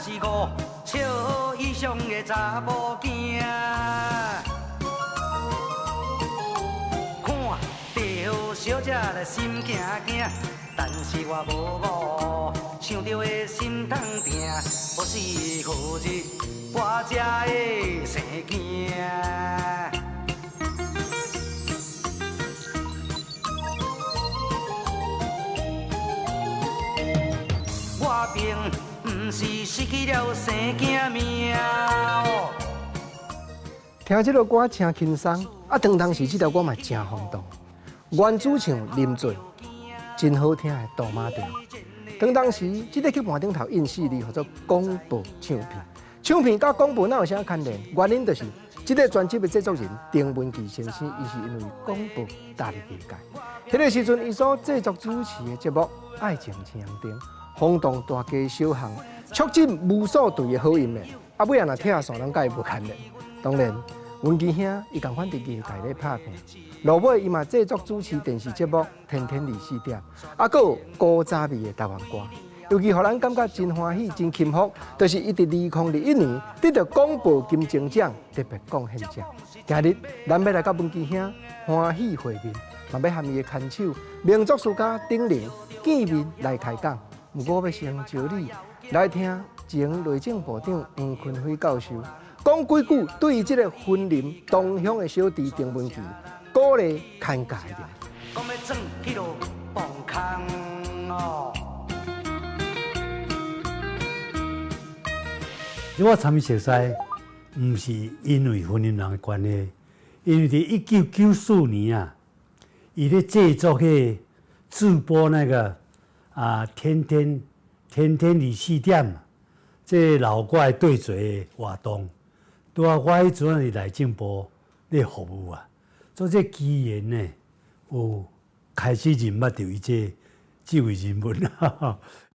是5尺以上的查某囝。看著小姐来心惊惊，但是我無五，想著會心痛疼，何時何日我才會生囝？我並毋是失去了生囝命。聽這个歌誠輕鬆，啊，當當時這條歌嘛誠轟動。原主唱林俊，真好聽的《杜馬調》。當當時這个曲盤頂頭印四字，號做廣播唱片。唱片佮廣播哪有啥牽連？原因就是這个專輯的製作人丁文琪先生，伊是因為廣播踏入藝界。彼个時陣，伊所製作主持的節目《愛情青紅燈》，轟動大街小巷，促進無數對的好姻緣。啊，尾仔若拆線，攏佮伊無牽連。當然，文琪兄伊仝款佇藝界咧拍拼，落尾伊嘛製作主持電視節目《天天24點》，啊，閣有古早味的台灣歌。尤其予人感覺真歡喜、真幸福，就是伊佇2021年得著廣播金鐘獎特別貢獻獎。今日咱欲來佮文琪兄歡喜會面，嘛欲和伊的牽手名作曲家丁玲見面來開講。毋過欲先招你來聽前內政部長黃坤輝教授講幾句對這个雲林東鄉的小弟丁文琪鼓勵牽教的人。講欲轉去落磅空哦。我參與熟似，毋是因為雲林人的關係，因為佇1994年啊，伊咧製作彼个直播那個啊，天天天天24點，這老歌對嘴的活動，拄仔我彼陣佇內政部咧服務啊，做這機緣呢，有開始認捌著伊這位人物，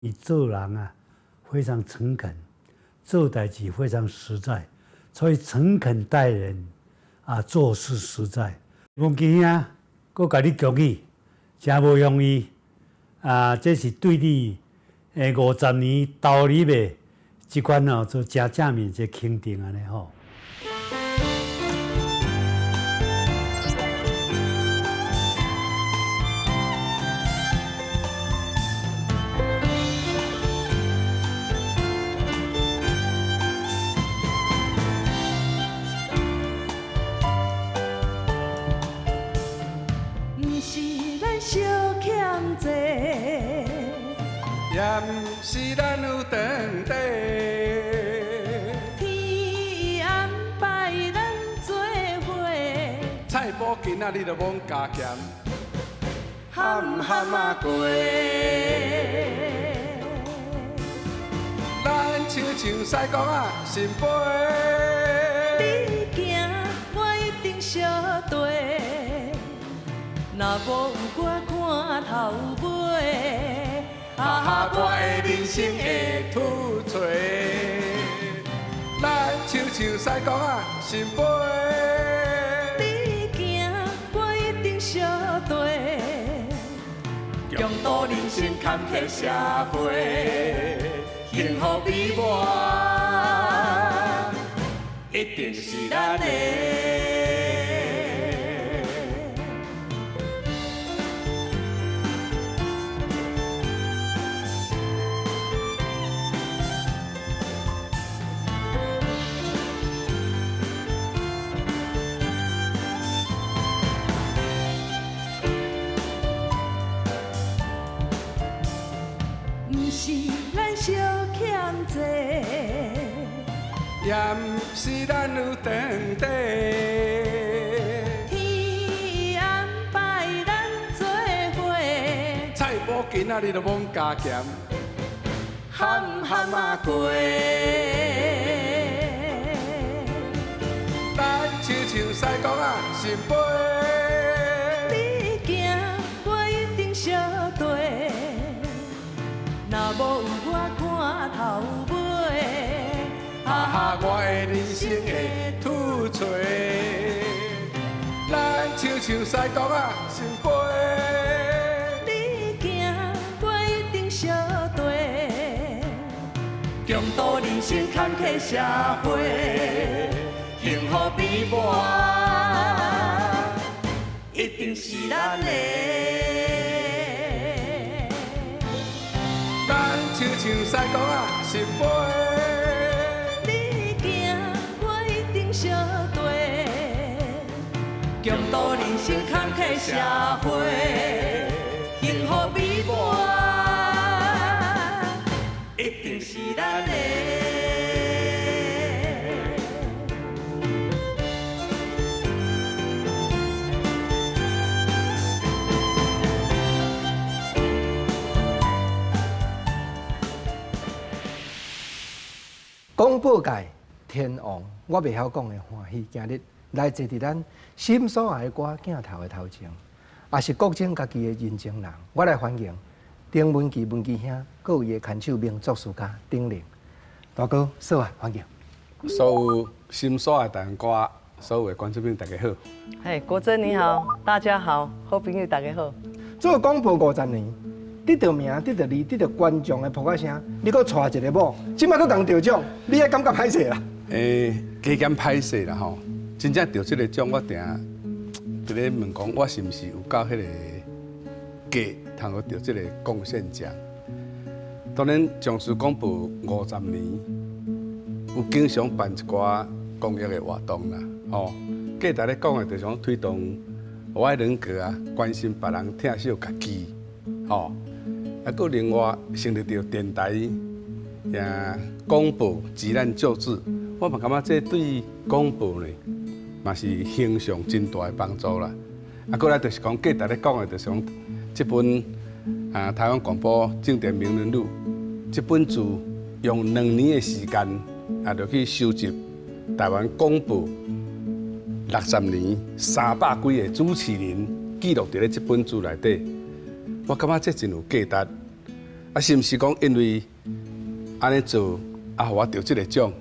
伊做人啊非常誠懇。做代誌非常實在，所以誠懇待人啊，做事實在。文琪兄，閣共你恭喜，誠無容易啊！這是對你50年投入的這款哦，做誠正面一個肯定按呢吼。毋是咱相欠債，也毋是咱有長短。天安排咱做伙，菜脯今仔日就罔加鹹，鹹鹹仔過。咱唱唱西貢仔心杯。你行，我一定相綴。若無有我看頭尾，哈哈，我的人生會吐揣。咱唱唱西貢仔心杯。你行，我一定相綴。共度人生坎坷社會，幸福美滿，一定是咱的。毋是咱相欠債，也毋是咱有長短。天安排咱做伙，菜脯今仔日就罔加鹹，鹹鹹仔過。咱唱唱西貢仔心杯。你行，我一定相綴。若無有我看頭尾，哈哈，我的人生會吐揣。咱唱唱西貢仔心杯。你行，我一定相綴。共度人生生坎坷社會，幸福美滿，一定是咱的。咱唱唱西講啊，是飛。你行，我一定相綴，共度人生坎坷社會，幸福美滿，一定是咱的。廣播界天王，我袂曉講的歡喜，今日來坐佇咱心所愛的歌鏡頭的頭前，也是國珍家己的認證人。我來歡迎丁文琪文琪兄，閣有伊的牽手名作詞家丁玲大哥，好啊，歡迎。所有心所愛的歌，所有的觀眾朋友大家好。嘿，國珍你好，大家好，好朋友大家好。做廣播50年，得到名，得到利，得到觀眾的拍仔聲，你閣娶一个某，這擺閣共得獎，你會感覺歹勢啦？加減歹勢啦吼，真正得這个獎，我定佇咧問講，我是毋是有夠彼个格，通去得這个貢獻獎？當然，從事廣播50年，有經常辦一寡公益的活動啦，吼。價值咧講的，就是講推動我愛人格啊，關心別人，疼惜家己，吼。啊，閣另外成立著電台，廣播急難救助，我嘛感覺這對廣播呢，嘛是形象真大的幫助啦。啊，閣來就是講價值咧講的，就是講這本啊台灣廣播經典名人錄這本書，用2年的時間啊，就去收集台灣廣播60年300幾个主持人記錄佇咧這本書內底。我感覺這真有價值，啊，是毋是講因為按呢做，啊，予我得這个獎？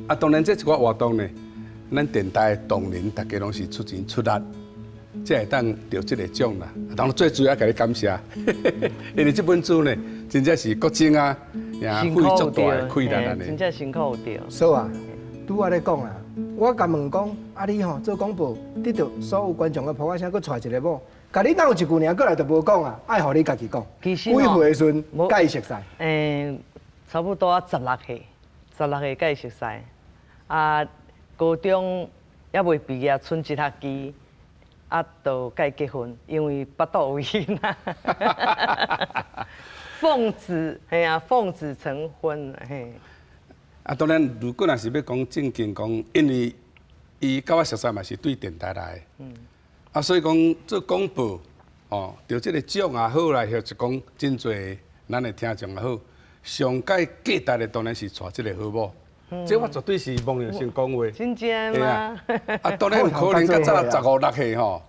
啊，當然這一寡活動呢，咱電台的同仁大家攏是出錢出力，才會當得這个獎啦。當然最主要共你感謝，因為這本書呢，真正是國珍啊，也費足大的氣力按呢。真正辛苦有著。所以啊，拄仔咧講啦，我共問講，啊你吼做廣播，得到所有觀眾的拍仔聲，閣娶一个某。共你哪有一句爾，過來就無講啊，愛予你家己講。其實幾歲的時陣佮伊熟似？差不多16歲，16歲佮伊熟似。啊，高中猶未畢業，賰一學期，啊，就佮伊結婚，因為腹肚有囡仔。奉子，嘿啊，奉子成婚，嘿。啊，當然，如果若是欲講正經講，因為伊佮我熟似嘛是對電台來的。啊，所以講做廣播，哦，得這个獎也好啦，或者講真濟咱的聽眾也好，上蓋價值的當然是娶這个好某，這我絕對是摸良心講話。真正嗎？啊，當然有可能較早15、16歲吼，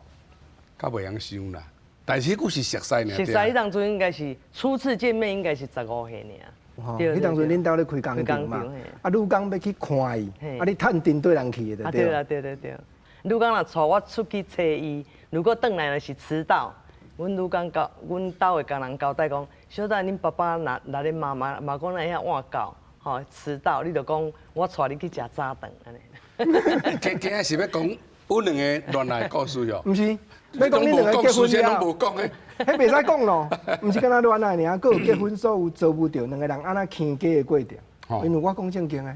較袂曉想啦。但是彼句是熟似爾。熟似彼當陣應該是初次見面，應該是15歲爾。彼當陣恁兜咧開工廠嘛，啊，女工欲去看伊，啊，你探針綴人去的就對。啊，對啦，對對對。女工若帶我出去揣伊，如果轉來若是遲到，阮女工交阮兜的工人交代講，小等恁爸爸若若咧罵罵罵講咱遐晚到，吼遲到，你就講我帶你去食早頓按呢。今今仔是欲講阮兩个戀愛故事哦？毋是，欲講恁兩个結婚了。攏無講的。彼袂使講咯，毋是干焦戀愛爾，閣有結婚所有遭遇著兩个人按怎牽家的過程。因為我講正經的，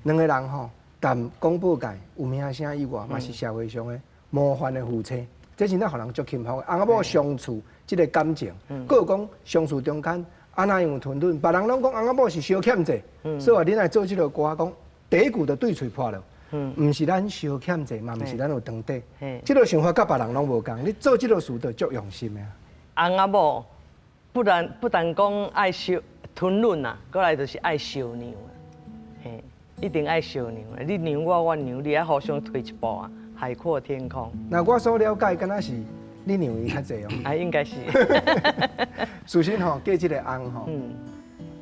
兩个人吼。但廣播界有名聲以外，嘛是社會上的模範的夫妻，這真正予人足欽服的。翁仔某相處這个感情，閣有講相處中間按怎樣吞忍，別人攏講翁仔某是相欠債，所以話恁來做這个歌，講第一句就對喙破了，毋是咱相欠債，嘛毋是咱有長短，這个想法佮別人攏無仝。你做這个事就足用心的。翁仔某不但不但講愛相吞忍啊，閣來就是愛相讓啊，嘿。一定愛相讓，你讓我，我讓你，愛互相退一步啊，海闊天空。那我所了解，敢若是你讓伊較濟哦。啊，應該是。事實吼，嫁這个翁吼，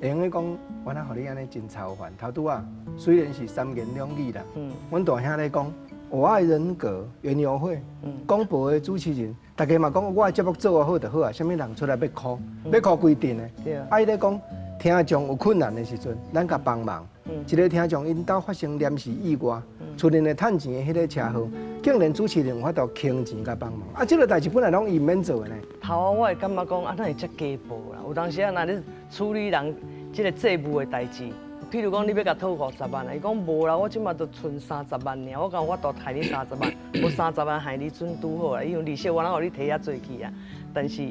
會用得講，原來予你按呢真操煩。頭拄仔雖然是三言兩語啦，阮大兄咧講，我愛人格園遊會，廣播的主持人，大家嘛講，我的節目做好就好啊，啥物人出來欲箍，欲箍規陣的。啊，伊咧講，聽眾有困難的時陣，咱共幫忙。一个聽眾𪜶兜發生臨時意外，出現咧趁錢的彼个車禍，竟然主持人有法度傾錢共幫忙。啊，這个代誌本來攏伊毋免做的呢。頭仔我會感覺講，啊，哪會遮家暴啦？有當時啊，若你處理人這个債務的代誌，譬如講你欲共討50萬啊，伊講無啦，我這馬就賰30萬爾，我講我都害你三十萬，無三十萬害你準拄好啦，因為利息我哪予你提遐濟去啊？但是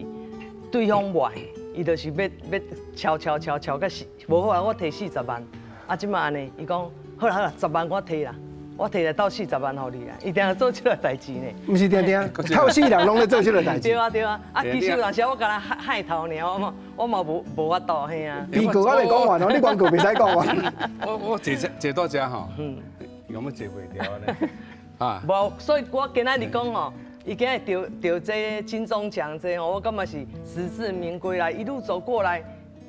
對方無愛，伊就是欲欲敲敲敲敲甲死，無好啊，我提40萬，啊，這馬按呢，伊講好啦好啦，十萬我提啦，我提來斗四十萬予你啦，伊定定做這个代誌呢。毋是定定，透死人攏咧做這个代誌。對啊對啊，啊其實有當時我敢若害頭爾，我嘛我嘛無無法度嘿啊。被告還袂講完哦，你原告袂使講完。我坐這坐到遮吼，伊講欲坐袂牢按呢。啊，無，所以我今仔日講吼，伊今日著著這金鐘獎這吼，我感覺是實至名歸啦。一路走過來，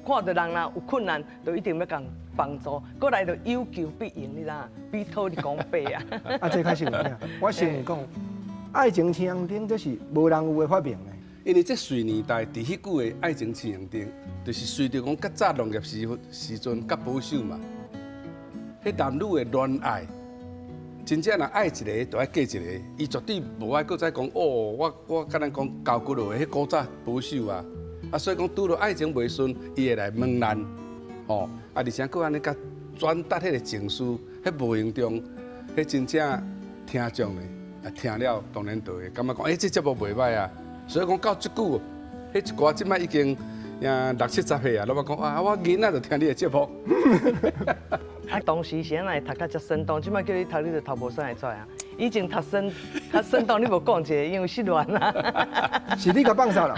看著人若有困難，就一定欲共幫助。過來就有求必應，你知影？比討你講白啊。啊，這較實有影。我先講，愛情青紅燈，這是無人有的發明的。因為這歲年代，佇彼久的愛情青紅燈，就是隨著講較早農業時時陣較保守嘛。彼男女的戀愛，真正若愛一个，就愛嫁一个，伊絕對無愛閣再講哦，我我敢若講交骨落，彼古早保守啊，啊所以講拄著愛情袂順，伊會來問難，吼，啊而且閣按呢共轉達彼个情緒，彼無形中，彼真正聽眾的，啊聽了當然就會感覺講，欸，這節目袂䆀啊，所以講到這久，彼一寡這擺已經六七十歲啊，攏捌講啊，我囡仔就聽你的節目。啊，當時是按怎會讀甲遮生動，這擺叫你讀，你就讀無啥會出來啊。以前讀生較生動，你無講一个，因為失戀啊。是你共放殺啦？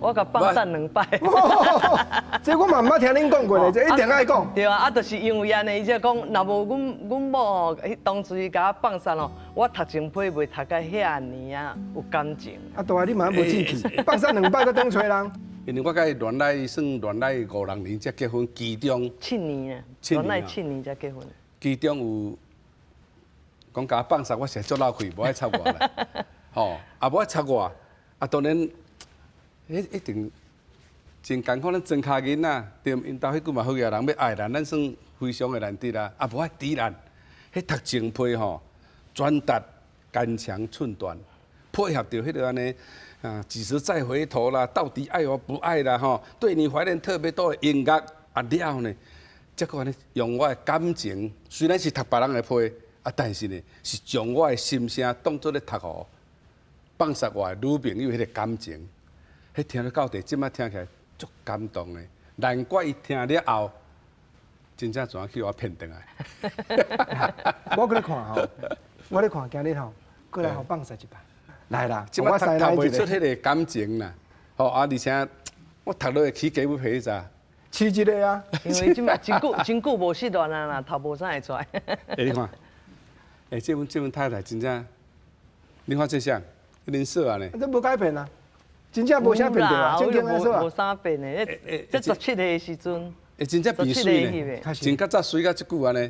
我共放殺兩擺。這我嘛毋捌聽恁講過咧，這一定愛講。對啊，啊，就是因為按呢，伊才講，若無阮阮某吼，彼當初共我放殺吼，我讀情批袂讀甲遐爾啊有感情。啊，大你嘛無志氣，放殺兩擺閣轉揣人。因為我佮伊戀愛算戀愛五六年才結婚，其中七年啊，戀愛七年才結婚。其中有講共我放殺，我實在足老氣，無愛插我啦，吼，也無愛插我，啊，當然，彼一定真艱苦，咱莊跤囡仔，對，𪜶兜彼久嘛好額人欲愛咱，咱算非常的難得啊，啊，無愛抵咱，彼讀情批吼，轉達肝腸寸斷，配合著彼个按呢。啊，幾時再回頭啦？到底愛我不愛啦？吼，對你懷念特別多的音樂啊了呢，才閣按呢用我的感情，雖然是讀別人的批，啊，但是呢，是將我的心聲當做咧讀予放殺我的女朋友彼个感情，彼聽了到底，這擺聽起來足感動的，難怪伊聽了後，真正怎去予我騙轉來。我閣咧看吼，我咧看今日吼，閣來予放殺一擺。來啦，這擺讀讀袂出彼个感情啦，吼啊！而且我讀落會起雞皮你知？試一个啊！因為這擺真久真久無失戀啊啦，讀無啥會出來。欸，你看，欸，這阮這阮太太真正，你看這啥？恁嫂啊呢？這無改變啊，真正無啥變著啊，正經來說啊。無啥變的，這17歲的時陣。欸，真正變媠呢，真較早媠甲這久按呢。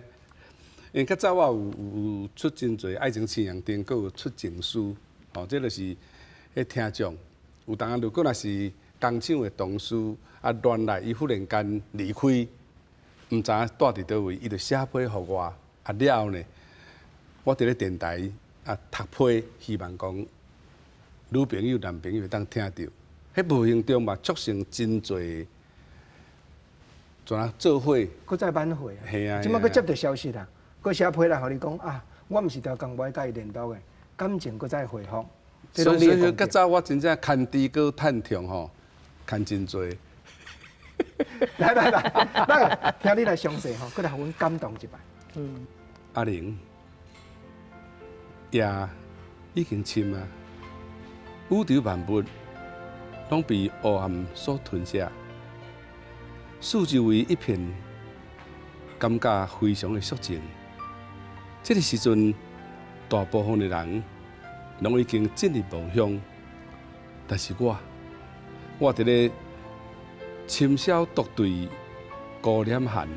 因為較早我有有出真濟愛情青紅燈，閣有出情書。哦，這就是彼聽眾有當如果若是工廠的同事啊，戀愛伊忽然間離開，毋知影蹛佇佗位，伊就寫批予我，啊了後呢，我佇咧電台啊讀批，希望講女朋友、男朋友會當聽著，彼無形中嘛促成真濟，怎啊做伙，閣再挽回。係啊，這擺閣接著消息啦，閣寫批來予你講啊，我毋是逐工無愛佮伊聯絡的。感情閣再恢復，所以所以較早我真正牽豬閣趁痛吼，牽真濟。來來來，來聽你來詳細吼，閣來予阮感動一擺。阿玲，夜已經深啊，宇宙萬物攏被黑暗所吞噬，四周圍一片感覺非常的肅靜。這个時陣，大部分的人攏已經進入夢鄉，但是我，我佇咧深宵獨對孤臉寒，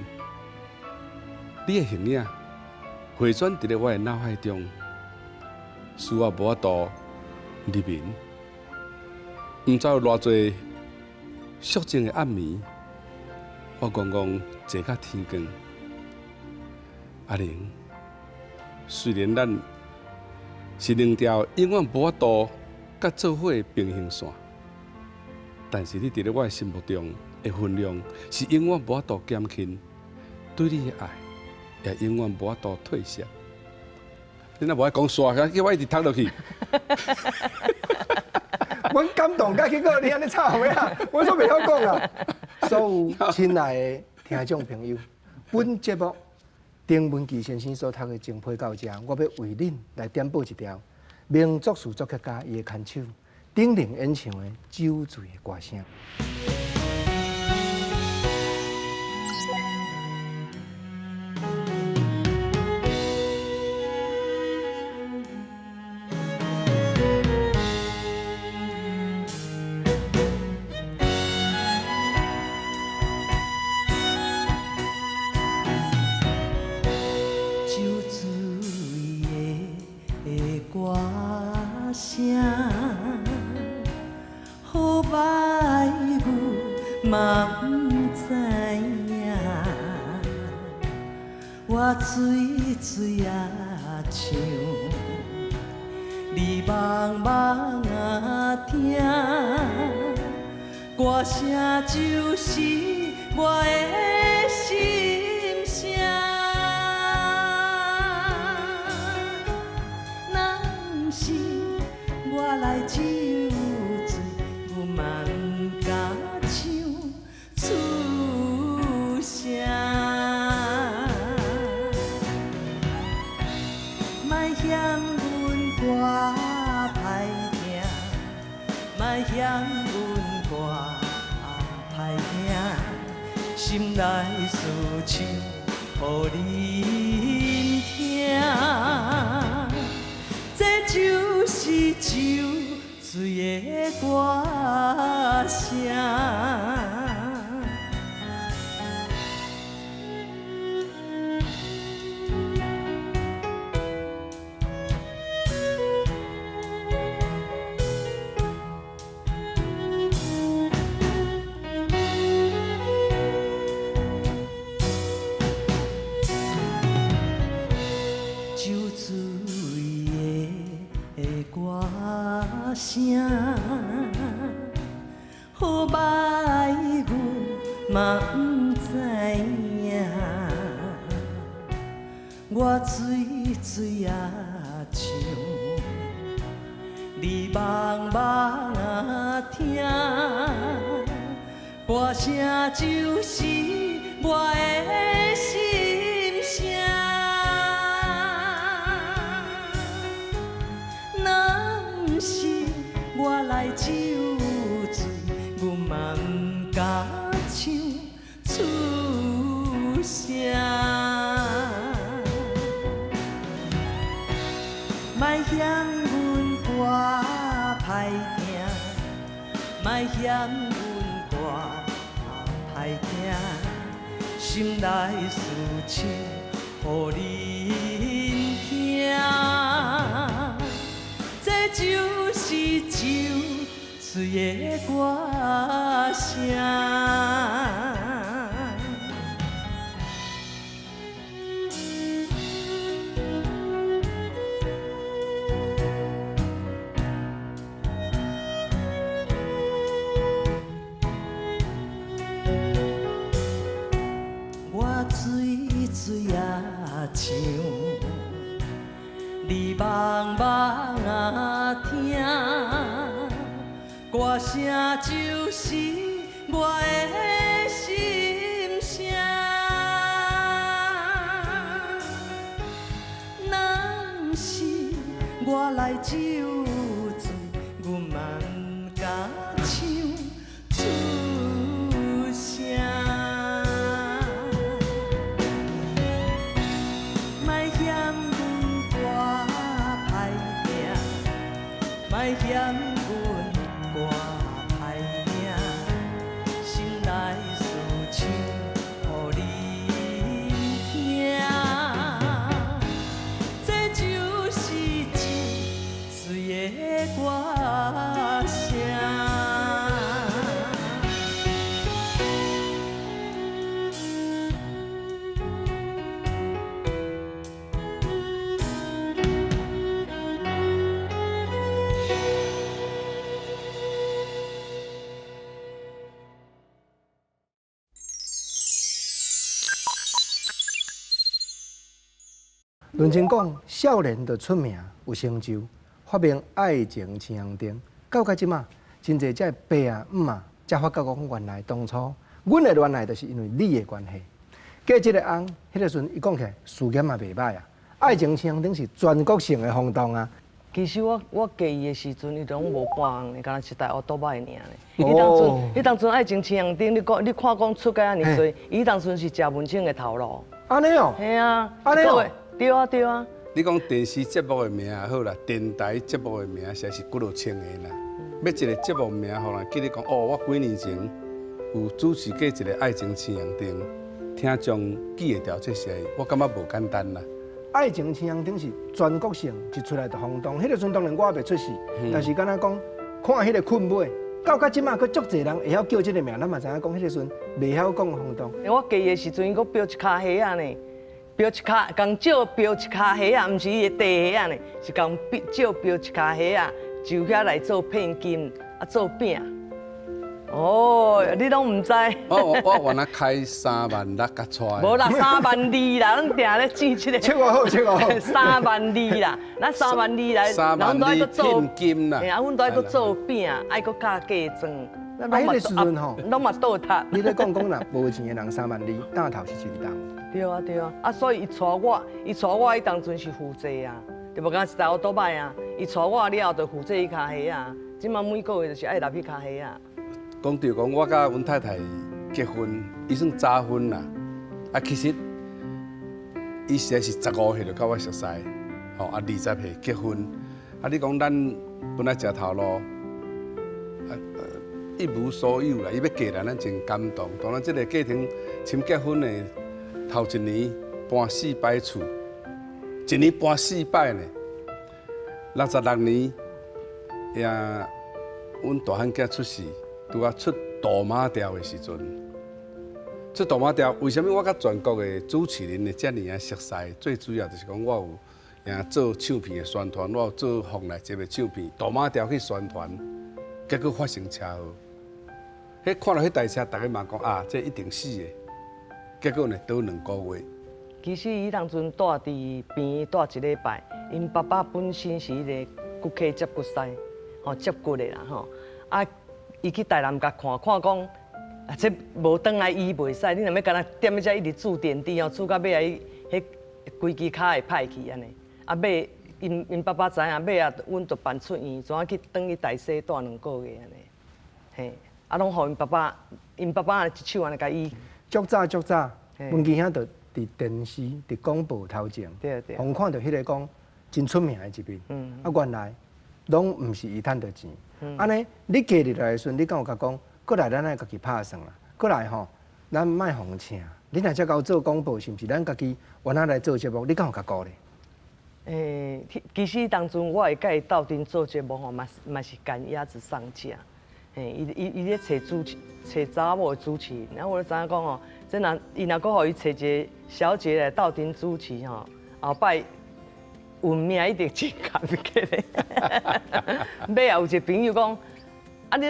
你的形影迴轉佇咧我的腦海中，使我無法度入眠。毋知有偌濟肅靜的暗暝，我剛剛坐到天光。阿玲，雖然咱是兩條永遠無法度佮做伙的平行線，但是你佇咧我的心目中的分量是永遠無法度減輕，對你的愛也永遠無法度褪色。你若無愛講煞，叫我一直讀落去。阮感動甲結果你按呢吵咩啊？我煞袂曉講啊！所有親愛的聽眾朋友，本節目丁文琪先生所讀的情批到這，我欲為恁來點播一條名作詞作曲家伊的牽手丁玲演唱的《酒醉的歌聲》。酒醉的歌聲，好歹阮嘛毋知影。我醉醉仔唱，你茫茫仔聽，歌聲就是我的心聲。若毋是我來酒醉，阮嘛毋敢唱出聲。莫嫌阮歌歹聽，莫嫌阮歌歹聽，心內事唱予恁聽。這就是酒醉的歌聲。酒醉的歌聲，好歹阮嘛毋知影。我醉醉仔唱，你茫茫仔聽，歌聲就是我的心聲。若毋是我來酒醉，阮嘛毋敢唱出聲。莫嫌阮歌歹聽，莫嫌阮歌歹聽，心內事唱予恁聽。這就是酒醉的歌聲。我醉醉仔唱，你茫茫仔聽，歌聲就是我的心聲。若毋是我來酒醉，阮嘛毋敢唱出聲。莫嫌阮歌歹聽，莫嫌阮歌歹聽，心內事唱予恁聽。這就是酒醉的歌聲。論真講，少年就出名有成就，發明愛情青紅燈，到這這馬，真濟這爸啊姆啊，才發覺講原來當初阮的戀愛就是因為你的關係。嫁這個翁，彼個時陣伊講起來事業嘛袂䆀啊，愛情青紅燈是全國性的轟動啊。其實我嫁伊的時陣，伊攏無搬尪，敢若一台烏多擺爾呢。彼當陣，彼當陣愛情青紅燈，你講你看講出甲遮爾濟，伊當陣是食文青的頭路。按呢哦。嘿啊。按呢哦。對啊對啊。你講電視節目的名也好啦，電台節目的名實在是幾落千個啦。欲一個節目名，予人記得講哦，我幾年前有主持過一個愛情青紅燈，聽眾記會牢這些，我感覺無簡單啦。愛情青紅燈是全國性，一出來就轟動。彼個時陣當然我猶未出世，但是敢若講看彼個困尾，到到這馬閣足濟人會曉叫這個名，咱嘛知影講彼個時陣袂曉講轟動。我嫁的時陣，伊閣標一跤蝦仔呢，標一跤，共借標一跤蝦仔，毋是伊的地蝦仔呢，是共借標一跤蝦仔，就遐來做騙金，啊做餅。哦，你攏毋知？我原來開3萬6佮娶。無啦，3萬2啦，攏定咧錢這個。切我好，切我好。3萬2啦，咱三萬二來， 3萬2騙金啦。啊，阮都愛閣做餅，愛閣加嫁妝。啊，彼個時陣吼，攏嘛倒貼。你咧講講若無錢的人3萬2，擔頭是真重。對啊對啊，啊所以伊娶我，伊娶我彼當陣是負債啊，對無？敢若一台烏多擺啊，伊娶我了後就負債彼跤蝦仔，這馬每個月就是愛納彼跤蝦仔。講著講，我佮阮太太結婚，伊算早婚啦。啊，其實伊實在是15歲就佮我熟似，吼啊20歲結婚。啊，你講咱本來食頭路，啊一無所有啦。伊欲嫁人，咱真感動。當然，這個過程簽結婚的頭一年搬四擺厝，一年搬四擺呢。66年，也阮大漢囝出世。拄仔出大馬調的時陣，出大馬調，為啥物我佮全國的主持人會遮爾仔熟似？最主要就是講我有也做唱片的宣傳，我有做鳳來集的唱片，大馬調去宣傳，結果發生車禍。彼看著彼台車，逐家嘛講啊，這一定死的。結果呢，倒2個月。其實伊當陣蹛佇病院蹛一禮拜，𪜶爸爸本身是彼個骨科接骨師，吼接骨的啦吼，啊。伊去台南共看看講，啊，這無轉來醫袂使，你若欲干焦踮咧遮一直注點滴哦，注到尾仔，伊彼規支跤會歹去按呢。啊，尾𪜶𪜶爸爸知影，尾仔阮就辦出院，怎去轉去台西蹛2個月按呢。嘿，啊，攏予𪜶爸爸，𪜶爸爸一手按呢共醫。足早足早，文琪兄就佇電視、佇廣播頭前，予看著彼個講真出名的一面。啊，原來攏毋是伊趁著錢。按呢，你嫁入來的時陣，你敢有共講？過來咱愛家己拍算啦。過來吼，咱莫予請。你若才𠢕做廣播，是毋是？咱家己原來來做節目，你敢有共顧咧？欸，其實當陣我會佮伊鬥陣做節目吼，嘛嘛是趕鴨子上架。嘿，伊伊伊咧揣主持，揣查某的主持，然後我就知影講吼，這若伊若閣予伊揣一個小姐來鬥陣主持吼，後擺運命一定真坎坷的。尾後有一個朋友講，啊你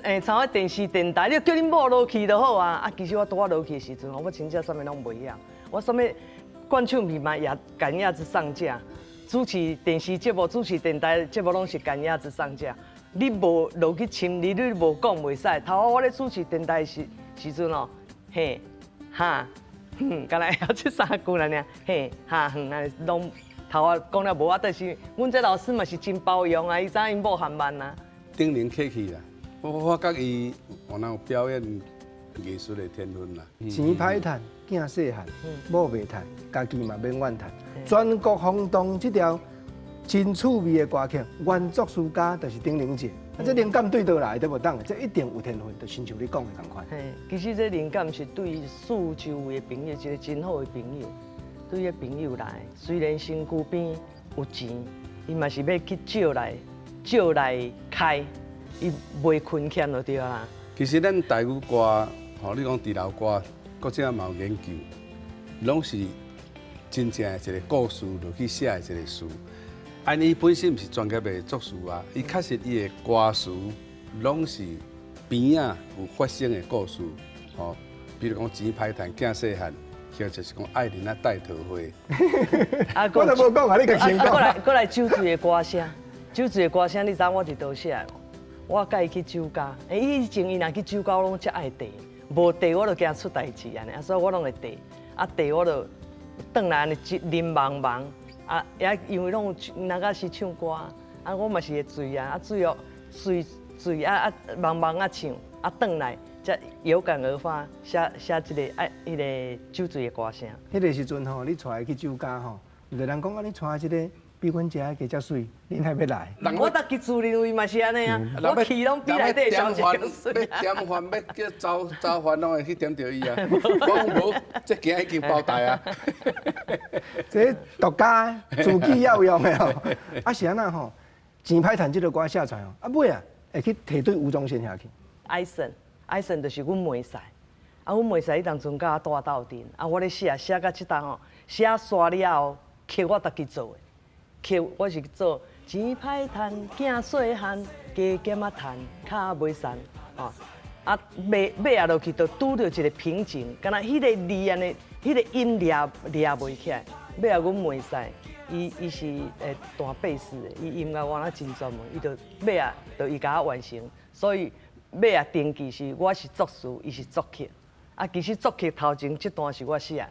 欸參加電視電台，你叫恁某落去就好啊。啊，其實我拄仔落去的時陣，我真正啥物攏袂曉，我啥物灌唱片嘛也趕鴨子上架，主持電視節目、主持電台節目攏是趕鴨子上架。你無落去親你，你無講袂使。頭仔我咧主持電台時時陣哦，嘿，哈，哼，敢若會曉這三句爾爾，嘿，哈，哼，按呢攏頭仔講了無啊，但是阮這老師嘛是真包容啊，伊知影𪜶某含慢啊。頂年客氣啦，我發覺伊原來有表演藝術的天分啦。錢歹趁，囝細漢，某袂趁，家己嘛免怨嘆。全國轟動這條真趣味的歌曲，原作詞家就是丁玲姐。啊，這靈感對佗來對無當？這一定有天分，就親像你講的仝款。嘿，其實這靈感是對四周圍的朋友，一個真好的朋友，對彼朋友來。雖然身軀邊有錢，伊嘛是欲去借來借來開，伊袂困欠就對啦。其實咱台語歌，吼，你講豬流歌，國際嘛有研究，攏是真正的一個故事落去寫的一個詞。啊，伊本身毋是專業的作詞啊，伊確實伊的歌詞攏是邊仔有發生的故事，吼，比如講錢歹趁，囝細漢，曲就是講愛人啊帶桃花。啊，我都無講啊，你共先啊，過來講。過來酒醉的歌聲，酒醉的歌聲，你知影我佇佗寫的無？我佮伊去酒家，欸，以前伊若去酒家，我攏足愛綴，無綴我就驚出代誌按呢，啊，所以我攏會綴，啊綴我就轉來按呢啉茫茫，啊，也因為攏有若個是唱歌，啊，我嘛是會醉啊，啊醉哦，醉醉啊啊茫茫啊唱，啊轉來才有感而發寫寫這個啊，彼个酒醉的歌聲。彼个時陣吼，你帶伊去酒家吼，有個人講啊，你帶這個比阮遮的較媠，恁還欲來？我逐去自認為嘛是按呢啊，我去攏比內底小姐較媠。要點飯欲叫走走飯，攏會去點著伊啊。我講無，這件已經包大啊。這獨家自己要用的吼，啊是按怎吼？錢歹趁這个歌寫出來吼，啊尾啊會去提對吳宗憲遐去。艾森，艾森就是阮妹婿。啊，阮妹婿彼當陣佮我住鬥陣，啊，我咧寫寫到這當吼，寫煞了後，曲我家己做的。曲我是做錢歹趁，囝細漢，加減仔趁，跤袂瘦，吼。啊，尾尾仔落去就拄著一个瓶頸，敢若彼个字按呢，彼个音掠掠袂起來。尾仔阮妹婿，伊伊是會彈貝斯的，伊音樂我若真專門，伊就尾仔就伊共我完成，所以尾仔登記是我是作詞，伊是作曲。啊，其實作曲頭前這段是我寫的。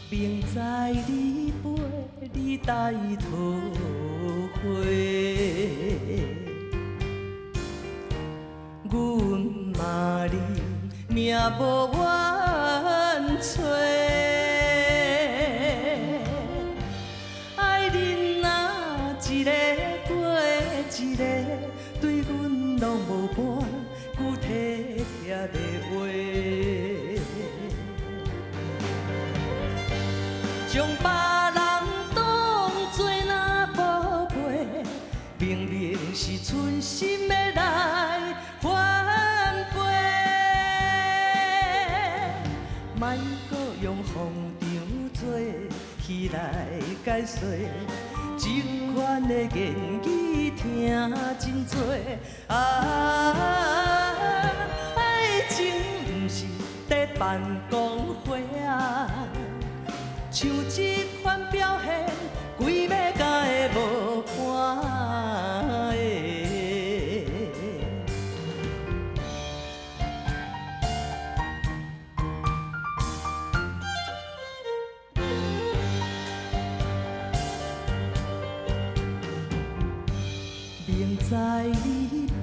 明知你飞，你帶桃花，阮嘛認命無冤找。愛人若一个過一个，對阮攏無半句體貼的話。將別人當作若寶貝，明明是存心欲來反背。莫閣用風場做戲來解說，這款的言語聽真多。啊，愛情毋是咧辦公會啊。像這款表現，規暝敢會無伴的。明知你飛，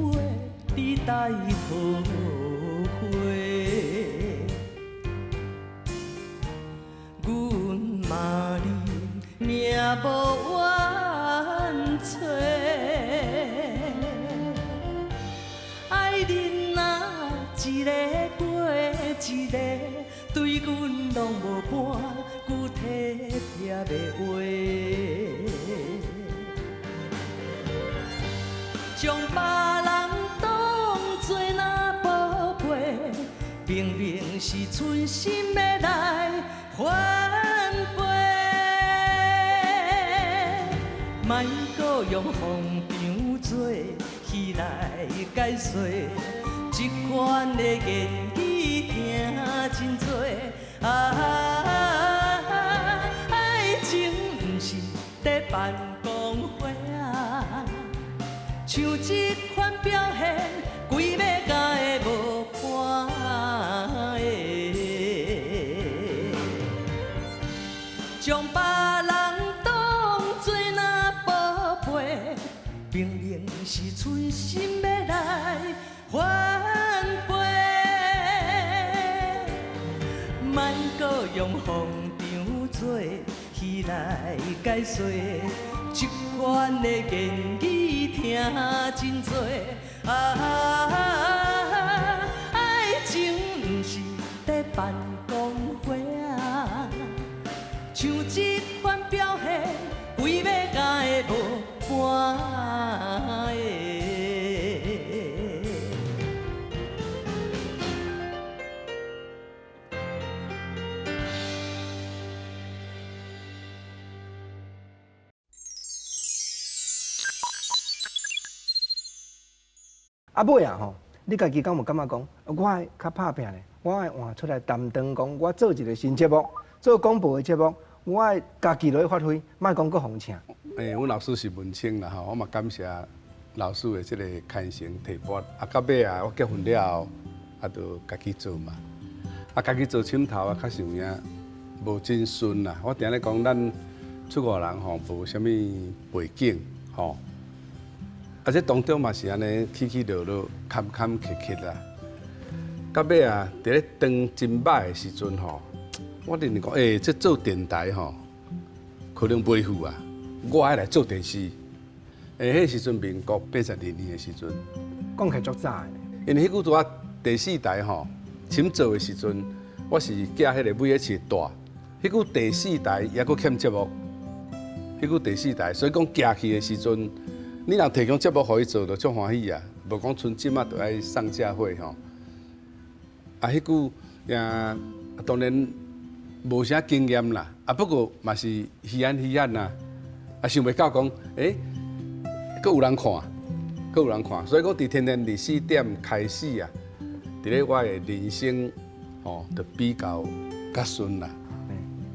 你帶桃花，阮嘛認命無冤找。愛人若一个過一个，對阮攏無半句體貼的話。將別人當作若寶貝，明明是存心欲來反背。莫閣用風場做戲來解說，這款的言語聽真多。啊，愛情毋是咧辦公會啊，像這款表現，規暝敢會無伴的。將別人當作若寶貝，明明是存心欲來反背。莫閣用風場做戲來解說，這款的言語聽真多。啊，愛情毋是咧辦公會啊，像這款表現，規暝敢會無伴我的。啊尾啊吼，你家己敢有感觉讲，我爱较拍拼咧，我爱换出来担当，讲我做一个新节目，做广播的节目，我爱家己落去发挥，莫讲阁予请。欸，阮老师是文青啦吼，我嘛感谢老师的这个牵绳提拔。啊，到尾啊，我结婚了后，啊，就家己做嘛。啊，家己做枕头啊，确实有影无真顺啦。我定咧讲，咱出外人吼，无啥物背景吼。啊，这当中嘛是按呢起起落落，坎坎坷坷啦。到尾啊，伫咧当真歹的时阵吼，我认为讲，欸，这做电台吼，可能袂赴啊。我爱来做电视。欸，彼时阵民国82年的时阵，讲起来足早的。因为彼久拄仔第四台吼，深做的时阵，我是寄彼个 VH 带。彼久第四台犹阁欠节目，彼久第四台，所以讲寄去的时阵。你若提供节目予伊做，就足欢喜啊！无讲賰这马就爱送社会吼。啊，彼久也当然无啥经验啦，啊不过嘛是稀罕稀罕啦。啊，想袂到讲，欸，阁有人看，阁有人看，所以讲伫天天24点开始啊，伫咧我的人生吼，就比较较顺啦。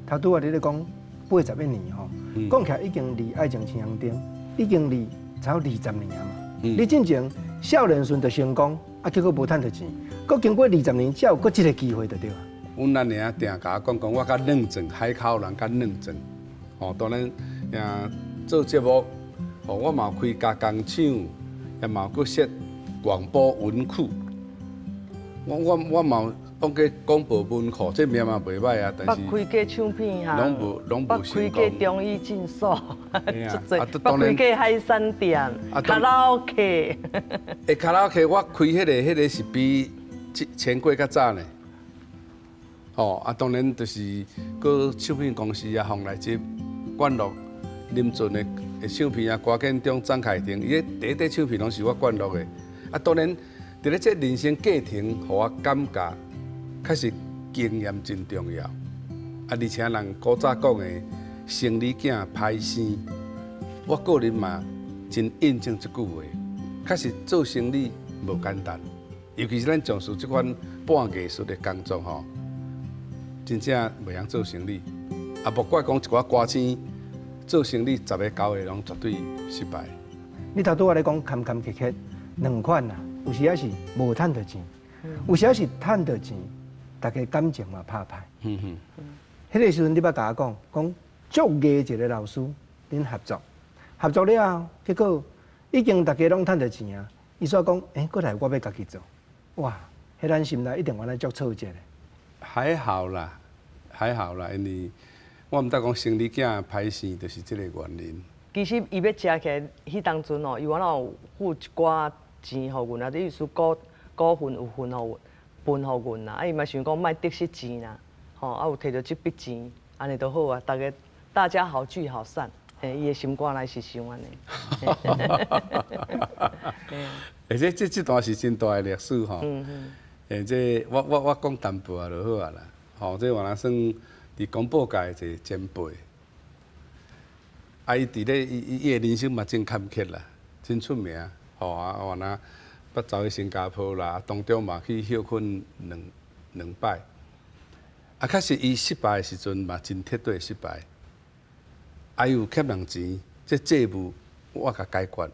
头拄仔你咧讲81年吼，讲起来已经离爱情青红灯，已经离。才有20年啊嘛，你进前少年时就成功，啊结果无趁著钱，阁经过20年才有阁这个机会就对啊。阮阿娘定共我讲讲，我较认真，海口人较认真。哦，当然也做节目，哦，我嘛有开加工厂，也嘛有阁设广播文库。我嘛有讲过广播文库，这名嘛袂歹啊，但是捌开过唱片行，拢无拢无成功。捌开过中医诊所，捌开过海产店，卡拉 OK。欸，卡拉 OK，我开彼个是比钱柜较早呢。哦，啊，当然就是阁唱片公司啊，放来接灌录林俊的唱片啊，歌建中、张凯婷，伊个第一块唱片拢是我灌录的。啊，当然。伫咧这人生过程，予我感觉确实经验真重要。啊，而且人古早讲的生理囝歹生，我个人嘛真印证这句话。确实做生理无简单，尤其是咱从事这款半艺术的工作吼，真正袂晓做生理。啊，莫怪讲一寡歌星做生理10个9个拢绝对失败。你头拄仔咧讲坎坎坷坷两款啊。有时仔是无趁著钱，有时仔是趁著钱，大家感情嘛拍歹。彼个时阵你捌共我讲，讲足艺一个老师，恁合作，合作了后，结果已经大家拢趁著钱啊。伊煞讲，欸，过来我欲家己做，哇，彼咱心内一定原来足挫折的。还好啦，还好啦，因为我毋知讲生理囝歹生，就是这个原因。其实伊欲食起来，彼当阵哦，伊原来有付一寡钱予阮啊，你意思股股份有分予阮，分予阮啦。啊，伊嘛想讲莫得失钱啦，吼，啊有摕著这笔钱，按呢就好啊。大家好聚好散，嘿，伊的心肝内是想按呢。而且这段是真大的历史吼。欸，这我讲淡薄仔就好啊啦。吼，这原来算伫广播界的一个前辈。啊，伊伫咧伊的人生嘛真坎坷啦，真出名。吼啊，原来捌走去新加坡啦，当中嘛去歇睏两摆。啊，确实伊失败的时阵嘛真彻底失败。啊，伊有欠人钱，这债务我共解决。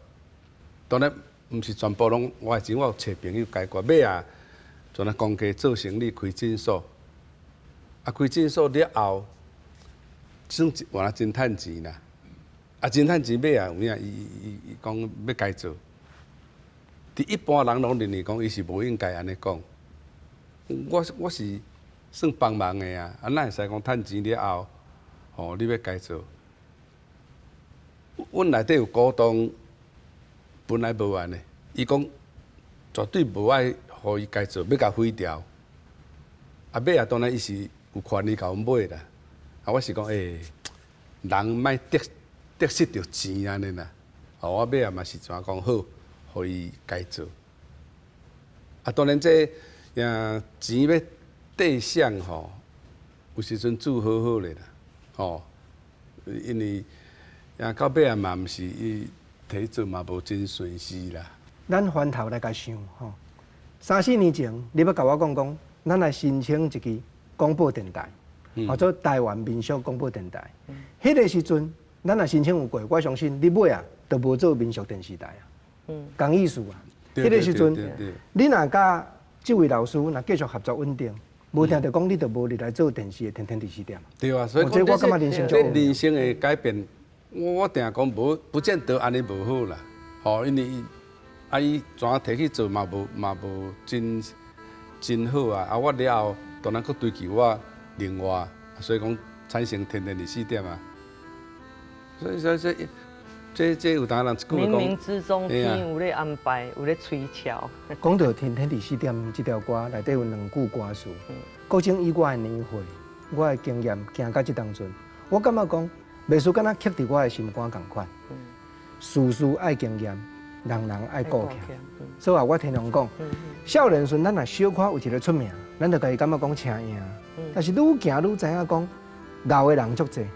当然毋是全部拢我的钱，我有揣朋友解决。尾仔，全来公家做生理开诊所。啊，开诊所了后，算原来真趁钱啦。啊，真趁钱尾仔有影，伊讲欲改做。伫一般人拢认为讲伊是无应该按呢讲。我是算帮忙的啊，啊，哪会使讲趁钱了后，吼，你欲改做？阮内底有股东，本来无按呢，伊讲绝对无爱予伊改做，欲共毁掉。啊，尾仔当然伊是有权利共阮买啦。啊，我是讲，欸，人莫得失著钱按呢啦。哦，我尾仔嘛是怎講好，予伊該做。啊，當然這錢欲綴賞吼，有時陣煮好好咧啦，吼，因為到尾仔嘛毋是伊提做嘛無真順勢啦。咱翻頭來共想吼，三四年前你欲共我講講，咱來申請一支廣播電台，號做台灣民俗廣播電台。彼個時陣，咱若申請有過，我相信你尾仔就無做民俗電視台啊。仝意思啊。彼個時陣，你若佮這位老師若繼續合作穩定，無聽著講你就無入來做電視的天天二四點。對啊，所以這我感覺人生這人生的改變，我定講無不見得按呢無好啦。吼，因為啊伊怎提去做嘛無嘛無真真好啊。啊，我了後當然閣追求我另外，所以講產生天天二四點啊。所以所以所以。這這有當人一句話講，冥冥之中天有咧安排，有咧推敲。講到天天二四點這條歌內底有兩句歌詞，國政以我的年歲，我的經驗行到這當陣，我感覺講，袂輸敢若刻佇我的心肝仝款。事事愛經驗，人人愛顧欠。所以啊，我聽人講，少年時咱若小可有一个出名，咱就家己感覺講車贏。但是愈行愈知影講，老的人足濟，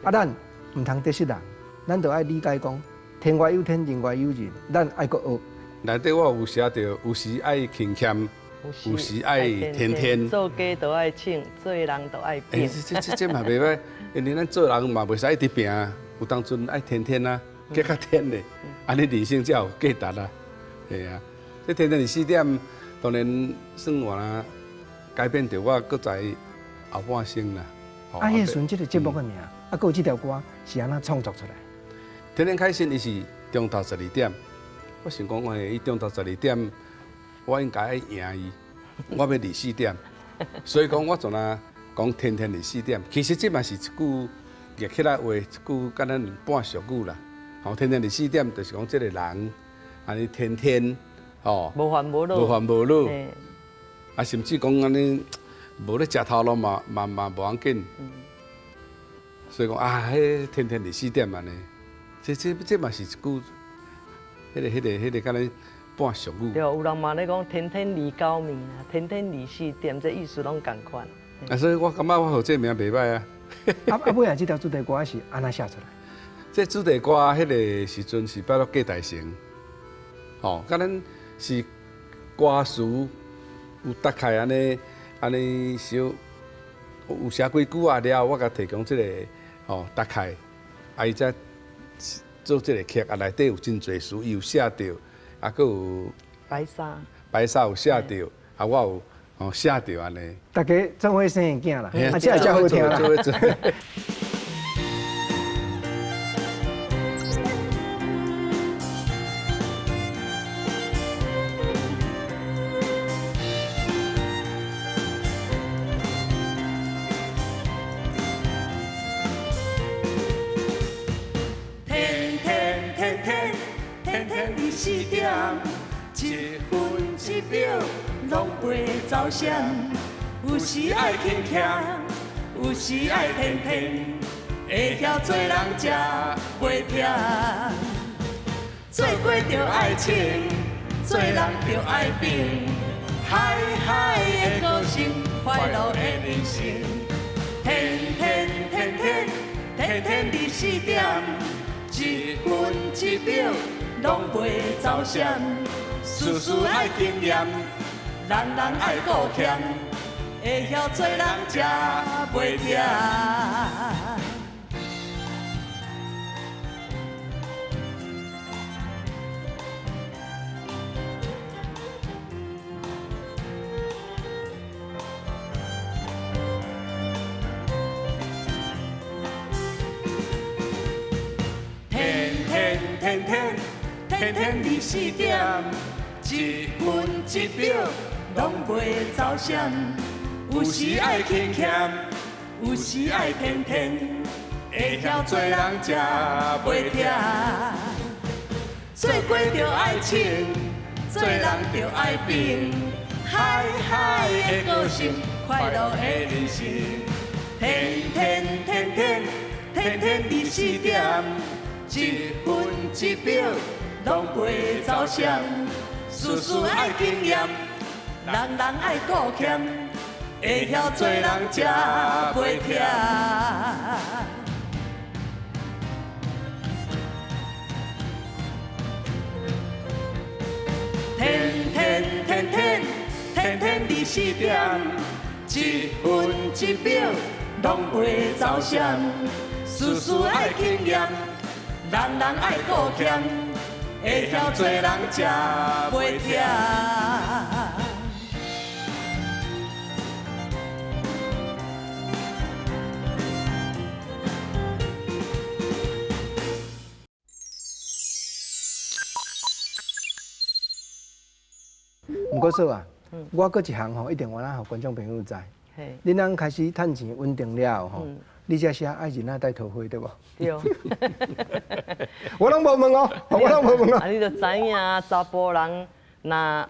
啊，咱毋通得失人。咱就愛理解講，天外有天，人外有人，咱愛閣學。內底我有寫著，有時愛勤儉，有時愛天天。做雞就愛銃，做人就愛拼。這這這嘛袂歹，因為咱做人嘛袂使一直拼，有當陣愛天天啊，加較天咧，按呢人生才有價值啊。係啊，這天天二四點，當然算我改變著我閣在後半生啦。啊，彼時陣這个節目的名，啊，閣有這條歌是按怎創作出來？天天開心，伊是中晝12點。我想講，哎，伊中晝12點，我應該愛贏伊。我欲二四點，所以講我陣啊講天天二四點。其實這嘛是一句譯起來話，一句敢若半俗語啦。吼，天天二四點，就是講這个人，按呢天天，吼，無煩無惱，無煩無惱。啊，甚至講按呢，無咧食頭路嘛嘛嘛無要緊。所以講啊，彼天天二四點按呢。這這這嘛是一句，彼个彼个彼个敢若半俗語。對，有人嘛咧講天天二九暝啊，天天二四點，這意思攏仝款。啊，所以我感覺我予這名袂䆀啊。啊啊，尾仔這條主題歌是按怎寫出來？這主題歌彼个時陣是拜託郭大成，吼，敢咱是歌詞有大概按呢按呢小有寫幾句啊了後，我共提供這个吼大概，啊伊才。做這个曲啊，內底有真濟詞，伊有寫著，啊，閣有白沙，白沙有寫著，啊，我有吼寫著按呢。大家做伙生囝啦，啊，這會才好聽啦。天天天天天天二四點，一分一秒攏袂走閃。有時愛勤儉，有時愛天天，會曉做人才袂忝。做雞就愛銃，做人就愛拼。海海的歌聲，快樂的人生。天天天天天天二四點，一分一秒攏袂走閃。事事愛經驗，人人愛顧儉，會曉做人才袂忝。天天天天天天二四點，一分一秒攏袂走閃。有時愛勤儉，有時愛天天，會曉做人才袂忝。做雞就愛銃，做人就愛拼。海海的歌聲，快樂的人生。天天天天天天二四點，一一分一秒攏袂走闪，事事愛經驗，人人愛顧儉，會曉做人才袂忝。天天天天天天24點，一分一秒攏袂走閃，事事愛經驗，人人愛顧儉，會曉做人才袂忝。毋過說啊，我閣一項吼，一定我來予觀眾朋友知。恁翁開始趁錢穩定了後吼，你才寫愛人仔戴桃花對無？對。我攏無問哦，我攏無問哦。啊，你就知影查埔人若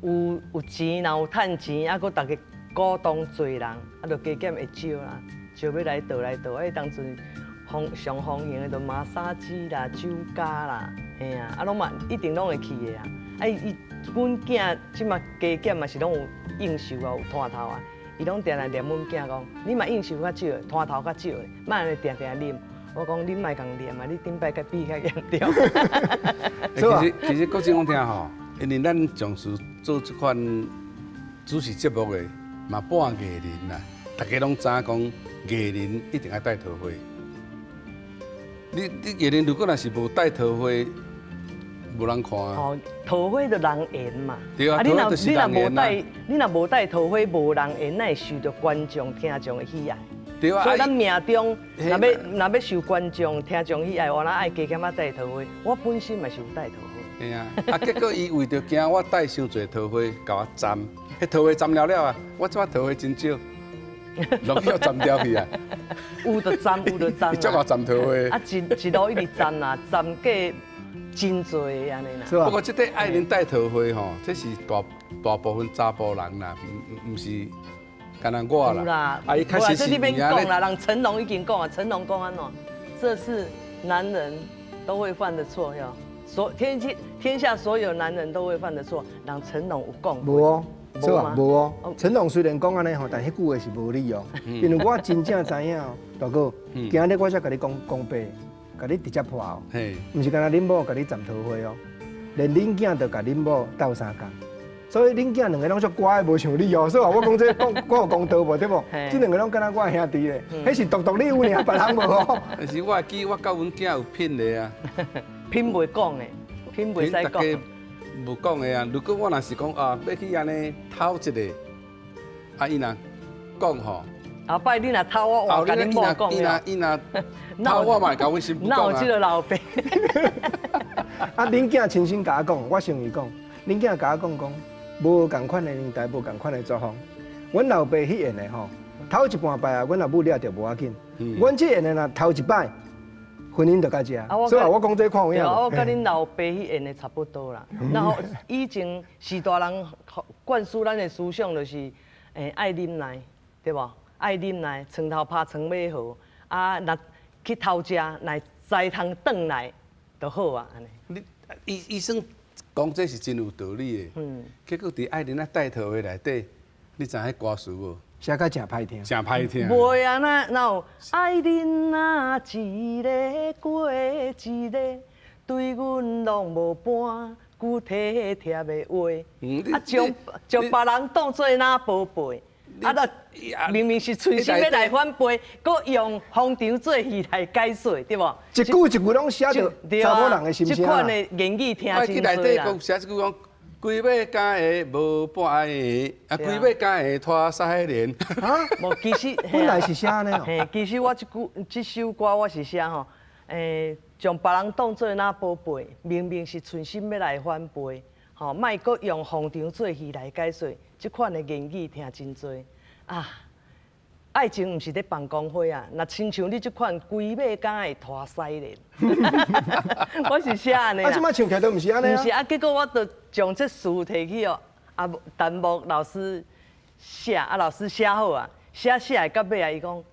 有錢，若有趁錢，啊，閣逐家股東濟人，啊，就加減會招啦，招欲來倒來倒。啊，彼當陣風上風行的就馬殺雞啦、酒家啦，嘿啊，啊，攏嘛一定攏會去的啊。啊，伊阮囝這馬加減嘛是攏有應酬啊，有攤頭啊，伊攏定定念阮囝講，你嘛應酬較少，攤頭較少的，莫按呢定定啉。我講你莫共念啊，你頂擺共比較嚴重。其實其實國珍講聽吼，因為咱從事做這款主持節目的，嘛半藝人啦，大家攏知影講藝人一定愛戴桃花。你藝人如果若是無戴桃花，無人看啊。哦，桃花就人緣嘛。對啊，桃花就是人緣啊。你若無戴桃花，無人緣，哪會受著觀眾聽眾的喜愛？對啊。所以咱命中若欲受觀眾聽眾喜愛，我若愛加減仔戴桃花。我本身嘛是有戴桃花。對啊，啊結果伊為著驚我戴傷濟桃花，共我斬。彼桃花斬了了啊，我這擺桃花真少，攏去予斬掉去啊。有就斬，有就斬。伊足愛斬桃花。啊，一路一直斬啦，斬過真濟按呢啦。不過這個愛人戴桃花吼，這是大部分查埔人啦，毋是干焦我啦。啊，伊確實是。這你免講啦，人成龍已經講啊，成龍講按怎？這是男人都會犯的錯喲。所天天下所有男人都會犯的錯，人成龍有講。無哦，是吧？無哦。成龍雖然講按呢吼，但彼句話是無理哦。因為我真正知影哦，大哥，今日我才共你講講白，共你直接破哦。毋是干焦恁某共你斬桃花哦，連恁囝都共恁某鬥相共，所以恁囝兩個攏足乖，無像你哦。所以話我講這講我有公道無對無？這兩個攏敢若我的兄弟咧，彼是獨獨你有爾，別人無哦。但是我會記我佮阮囝有品的啊。品袂講的，品袂使講。無講的啊！如果我若是講啊，欲去按呢偷一個，啊伊若講吼，後擺你若偷我，我共恁某講。伊若偷我嘛會共阮新婦講啊。哪有這个老爸？啊，恁囝親身共我講，我先伊講，恁囝共我講講，無仝款的年代，無仝款的作風。阮老爸彼緣的吼，頭一半擺啊，阮老母掠著無要緊。阮這緣的若頭一擺。婚姻就到這，所以我講這看有影。我佮恁老爸彼緣的差不多啦。然後以前序大人灌輸咱的思想就是，愛忍耐，對無？愛忍耐，床頭拍床尾和。啊，若去偷食，若知通轉來就好啊，按呢。你醫生講這是真有道理的。結果佇愛人仔帶桃花內底，你知影彼歌詞無？寫甲誠歹聽，誠歹聽。袂啊，哪有愛恁啊，一个過一个，對阮攏無半句體貼的話。啊，將別人當做若寶貝，啊，明明是存心欲來反背，閣用風場做戲來解說，對無？一句一句攏寫著查某人的心聲。這款的言語聽真濟啦。內底寫一句講。規尾敢會無半愛啊，規尾敢會拖屎鏈。啊？無，其實本來是寫按呢。嘿，其實我這句這首歌我是寫吼，將別人當做若寶貝，明明是存心欲來反背，吼，莫閣用風場做戲來解說，這款的言語聽真濟啊。愛情毋是咧放光火啊！若親像你這款規尾敢會拖屎鏈，我是寫按呢啦。啊，這擺唱起來都毋是按呢。毋是啊，結果我就將這詞提去哦，啊，陳木老師寫，啊，老師寫好啊，寫寫的到尾啊，伊講，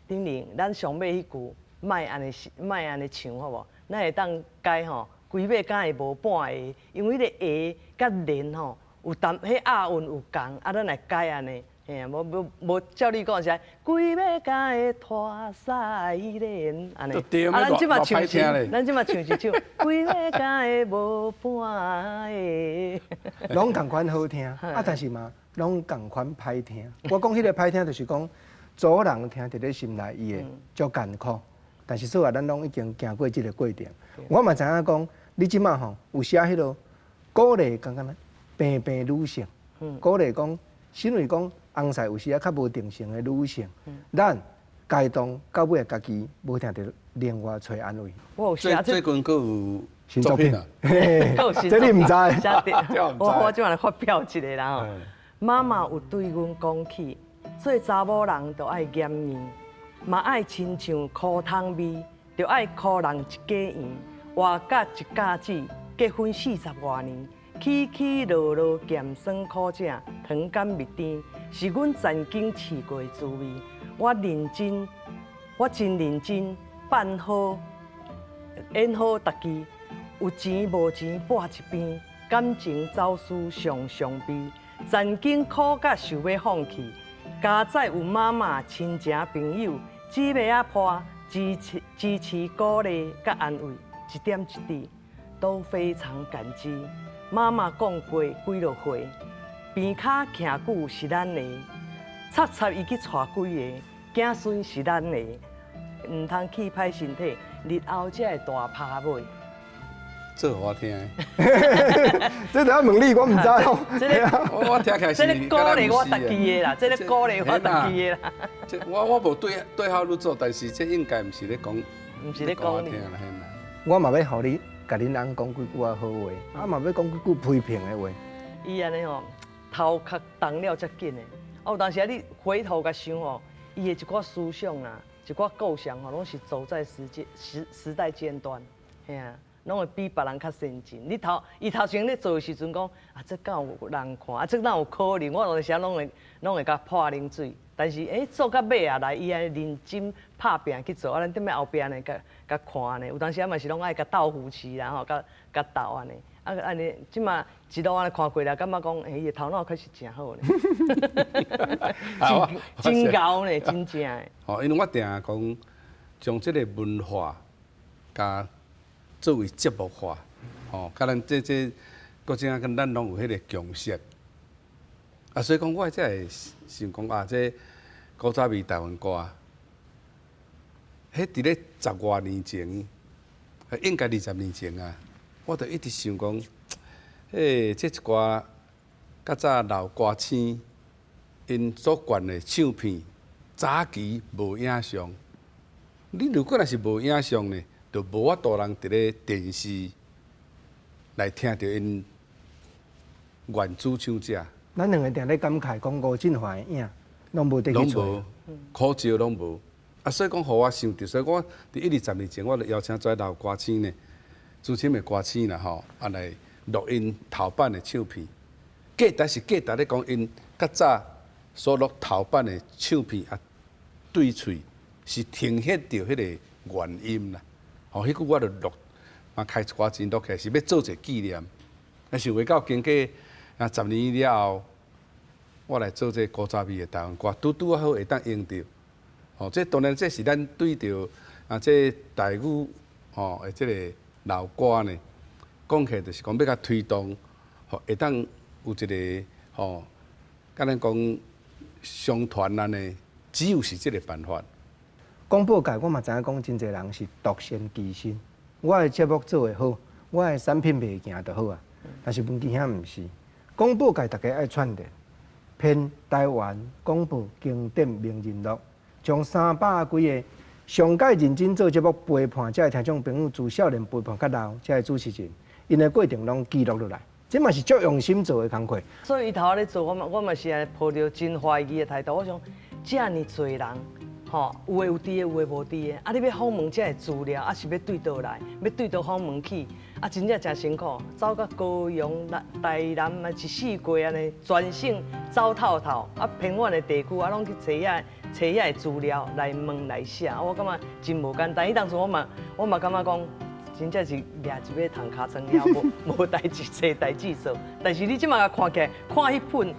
丁玲，咱上尾彼句莫按呢，莫按呢唱好無？咱會當改吼，規尾敢會無半个，因為彼個下佮連吼有淡，彼押韻有仝，啊，咱來改按呢，嘿啊，無無無照你講是規尾敢會拖西連按呢，啊，咱這馬唱是，咱這馬唱是唱規尾敢會無半个，攏仝款好聽，啊，但是嘛，攏仝款歹聽。我講彼個歹聽，就是講祖人聽佇咧心內，伊會足艱苦。但是所以咱攏已經行過這個過程。我嘛知影講，你這馬吼有寫彼個鼓勵，感覺平平女性，鼓勵講，是因為講翁婿有時啊較無定性的女性，咱該當到尾家己無定著另外揣安慰。我有寫最近閣有新作品啊？這你毋知？我我這馬來發表一個啦吼。媽媽有對阮講起，做查某人就愛嚴硬，嘛愛親像苦湯味，就愛苦人一家圓，活甲一家子，結婚四十外年，起起落落鹹酸苦汫，糖甘蜜甜，是阮曾經試過的滋味。我認真，我真認真辦好，演好家己，有錢無錢跋一邊，感情走私常常備，曾經苦甲想欲放棄，佳哉有媽媽親情朋友姊妹仔伴支持支持鼓勵佮安慰，一點一滴都非常感激。媽媽講過幾落回，邊跤徛久是咱的，插插伊去娶幾个，子孫是咱的，毋通氣歹身體，日後才會大拍尾。做予我聽，這得問你，我毋知哦。這個我聽起來是這個鼓勵我家己的啦，這個鼓勵我家己的啦。這我無對對號入座，但是這應該毋是咧講，毋是咧講你。我嘛欲予你，共恁翁講幾句仔好話，啊嘛欲講幾句批評的話。伊按呢吼，頭殼動了遮緊的，啊有當時啊你回頭共想吼，伊的一寡思想啊，一寡構想吼，攏是走在時間時時代尖端，嘿啊。攏會比別人較先進。你頭伊頭前咧做的時陣講啊，這敢有人看？啊，這哪有可能？我有時攏會共潑冷水。但是做到尾啊來，伊按呢認真拍拚去做，啊，咱踮咧後壁呢，共共看呢。有當時啊嘛是攏愛共鬥扶持啦吼，共共鬥按呢。啊按呢，這馬一路按呢看過來，感覺講，伊的頭腦確實誠好呢。真真𠢕呢，真正的。吼，因為我定定講，將這個文化共作為節目化，吼，佮咱這這國家跟咱攏有彼個共識，啊，所以講我才會想講啊，這古早味台灣歌，彼佇咧十外年前，應該20年前啊，我就一直想講，嘿，這一寡較早老歌星，𪜶所灌的唱片，早期無影像，你如果若是無影像呢，就無法度人佇咧電視來聽著𪜶原主唱者。咱兩個定咧感慨講吳振華的影，攏無得去揣。攏無，可少攏無。啊，所以講，予我想著，所以我佇一二十年前，我就邀請這老歌星呢，資深的歌星啦吼，啊來錄𪜶頭版的唱片。價值是價值咧講，𪜶較早所錄頭版的唱片啊，對喙是呈現著彼個原音啦。吼，彼句我就錄，嘛開一寡錢錄起來，是欲做一個紀念。啊，想袂到經過啊十年了後，我來做這個古早味的台灣歌，拄拄好會當用著。吼，這當然這是咱對著啊這台語吼的這個老歌呢，講起來就是講欲共推動，吼會當有一個吼，敢若講相傳按呢，只有是這個辦法。廣播界我嘛知影講，真濟人是獨善其身。我的節目做會好，我的產品賣行就好啊。但是問題遐毋是，廣播界大家愛串聯，編台灣廣播經典名人錄，將三百幾个上蓋認真做節目陪伴遮的聽眾朋友，自少年陪伴到老，遮的主持人，𪜶的過程攏記錄落來，這嘛是足用心做的工課。所以伊頭咧做，我嘛是按呢抱著真懷疑的態度。我想，遮爾濟人。吼，有的有佇的，有的無佇的。啊，你欲訪問這个資料，啊是欲對佗來，欲對佗訪問去，啊，真正誠辛苦，走到高雄、台南嘛，一四季按呢，全省走透透，啊，偏遠的地區啊，攏去揣遐揣遐的資料來問來寫，我感覺真無簡單。彼當陣我嘛感覺講，真正是掠一尾虫尻川了，無無代誌濟代誌做。但是你這馬共看起來，看彼本，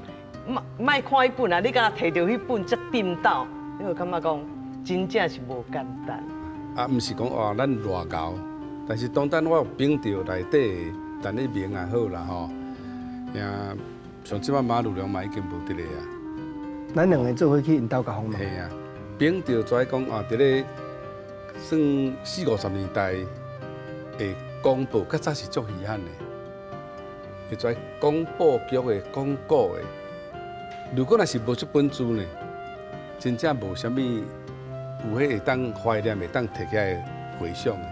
莫莫看彼本啊，你敢若提著彼本遮顛倒，你會感覺講真正是無簡單。啊，毋是講哦，咱偌𠢕，但是當當我有秉著內底陳一鳴也好啦吼，也像這擺馬如龍嘛已經無佇咧啊。咱兩个做伙去𪜶兜共訪問。嘿啊，秉著跩講啊，佇咧算四五十年代的廣播，較早是足稀罕的。會跩廣播劇的廣告的，如果若是無這本書呢，真正無啥物有彼會當懷念、會當提起來回想的。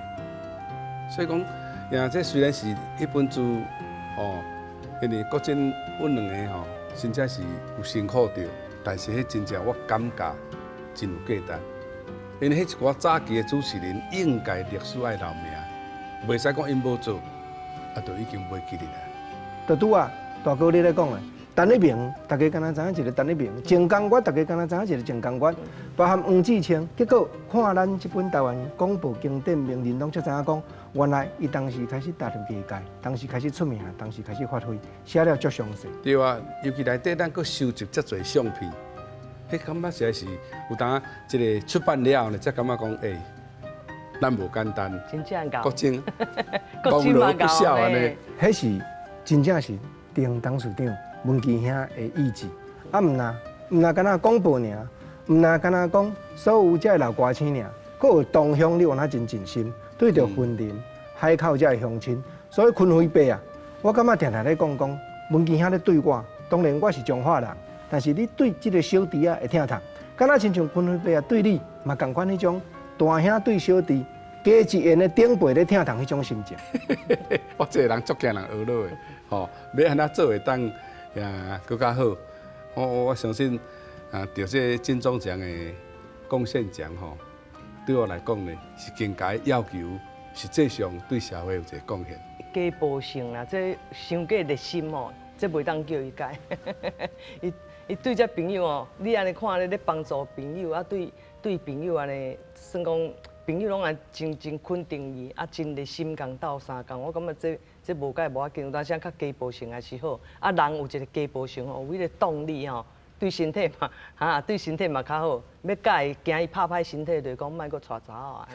所以講，呀，這雖然是彼本書，哦，因為國珍阮兩个吼，真正是有辛苦著，但是彼真正我感覺真有價值。因為彼一寡早期的主持人應該歷史愛留名，袂使講𪜶無做，啊，就已經袂記得啦。就拄啊，大哥你咧講的，陳一鳴，大家敢若知影一个陳一鳴，鄭江月，大家敢若知影一个鄭江月，包含黃志清，結果看咱這本台灣廣播經典名人，攏才知影講，原來伊當時開始踏入藝界，當時開始出名，當時開始發揮，寫了足詳細。對啊，尤其內底咱閣收集遮濟相片，彼感覺實在是有當這个出版了後呢，才感覺講，欸，咱無簡單。真正𠢕。國珍，國珍嘛功勞不小按呢。彼是真正是丁董事長文琪兄的意志，啊，毋若干焦廣播爾，毋若干焦講所有這个老歌星爾，閣有同鄉你有哪真盡心，對著雲林海口這个鄉親，所以昆輝伯啊，我感覺定定咧講講，文琪兄咧對我，當然我是彰化人，但是你對這个小弟仔會疼痛，敢若親像昆輝伯啊對你嘛仝款彼種大兄對小弟。加一緣的長輩咧疼痛彼種心情。我這个人足驚人學落的，吼，欲按怎做會當也閣較好。我相信啊，得這個金鐘獎的貢獻獎吼，對我來講呢，是更加要求，實際上對社會有一個貢獻。加報性啦，這傷過熱心吼，這袂當叫伊改。伊伊對這朋友哦，你按呢看咧咧幫助朋友啊，對對朋友按呢算講。朋友攏會真真肯定伊，啊，真熱心共鬥相共，我感覺這這無改無要緊，有當時較加報性也是好。啊，人有一个加報性吼，有彼个動力吼，對身體嘛，哈，對身體嘛較好。欲教伊驚伊拍歹身體，就講莫閣娶查某啊。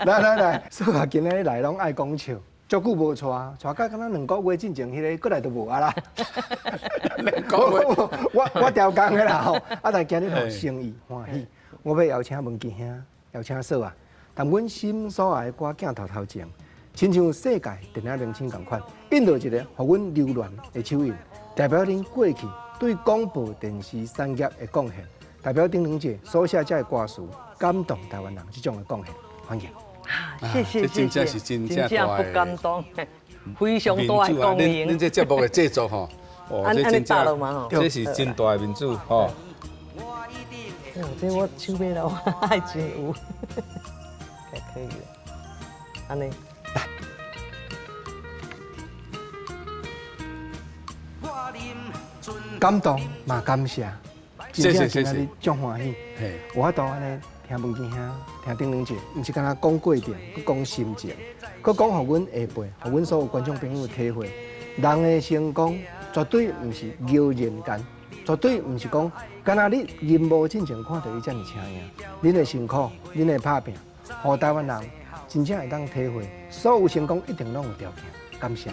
來來來，所以今仔日來攏愛講笑，足久無娶，娶到敢若兩個月進前，彼个過來就無啊啦。兩個月，我我調工的啦吼，啊，但今日吼誠意歡喜。我欲邀請文琪兄，邀請嫂啊，踮阮心所愛的歌鏡頭頭前，親像世界電影明星仝款，印落一个予阮留戀的手印，代表恁過去對廣播電視產業的貢獻，代表頂兩節所寫這个歌詞感動台灣人這種的貢獻，歡迎。謝謝謝謝，這真正是真正不敢當，非常大的光榮。恁這節目的製作吼，哦，這真正，這是真大的民主吼。這我手尾了，還真有，可以了，按呢，來。感動嘛感謝，謝謝謝謝，足歡喜。有法度按呢聽文琪兄，聽頂兩節，毋是干焦講過程，閣講心情，閣講予阮下輩，予阮所有觀眾朋友體會，人的成功絕對毋是偶然間。絕對毋是講，敢若你銀幕進前看著伊遮爾請贏，恁的辛苦，恁的拍拚，予台灣人真正會當體會，所有成功一定攏有條件。感謝。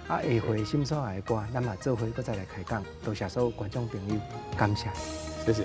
啊，下回心所愛的歌，咱嘛做伙閣再來開講。多謝所有觀眾朋友，感謝。謝謝。